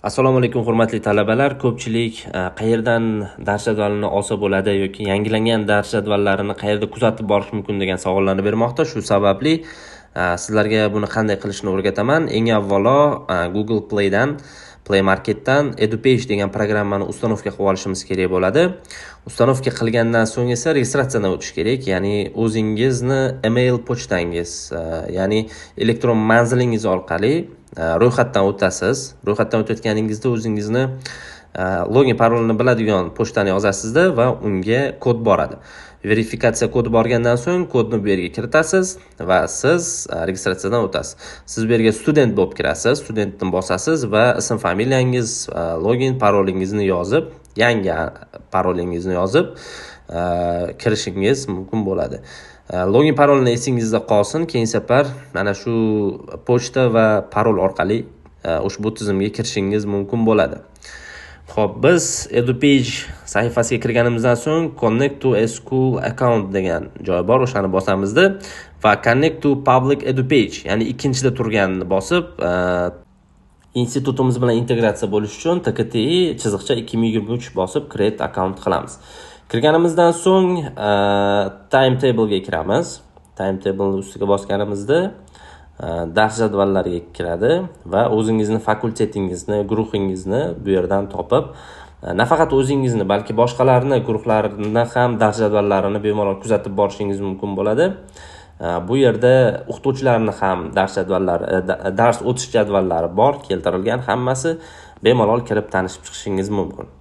Assalomu alaykum, hurmatli talabalar. Ko'pchilik qayerdan dars jadvalini olsa bo'ladi yoki yangilangan dars jadvallarini qayerda kuzatib borish mumkin degan savollarni bermoqda. Shu sababli sizlarga buni qanday qilishni o'rgataman. Eng avvalo Google Playdan, Play Marketdan EduPage degan programmani установка qilib olishimiz kerak bo'ladi. Установка qilgandan so'ng esa registratsiyadan o'tish kerak, ya'ni o'zingizni email pochtangiz, ya'ni elektron manzilingiz orqali ro'yxatdan o'tasiz. Ro'yxatdan o'tayotganingizda o'zingizni login parolini biladigan pochtani yozasizda va unga kod boradi. Verifikatsiya kodi borgandan so'ng kodni bu yerga kiritasiz va siz registratsiyadan o'tasiz. Siz bu yerga student bo'lib kirasiz, studentni bosasiz va ism familiyangiz, login parolingizni yozib, yangi parolingizni yozib kirishingiz mumkin bo'ladi. Login parolni esingizda qolsin, keyin safar mana shu pochta va parol orqali ushbu tizimga kirishingiz mumkin bo'ladi. Xo'p, biz EduPage sahifasiga kirganimizdan so'ng Connect to a School Account degan joy bor, o'shani bosamizda va Connect to Public EduPage, ya'ni ikkinchida turganini bosib, institutimiz bilan integratsiya bo'lish uchun TKTI chiziqcha 2023 bosib create account qilamiz. Kirganimizdan so'ng timetable ga kiramiz. Timetable ustiga bosganimizda dars jadvallariga kiradi va o'zingizni fakultetingizni, guruhingizni bu yerdan topib, nafaqat o'zingizni, balki boshqalarni guruhlarini ham dars jadvallarini bemalol kuzatib borishingiz mumkin bo'ladi. Bu yerda o'qituvchilarni ham dars jadvallari, dars o'tish jadvallari bor, keltirilgan hammasi, bemalol kirib tanishib chiqishingiz mumkin.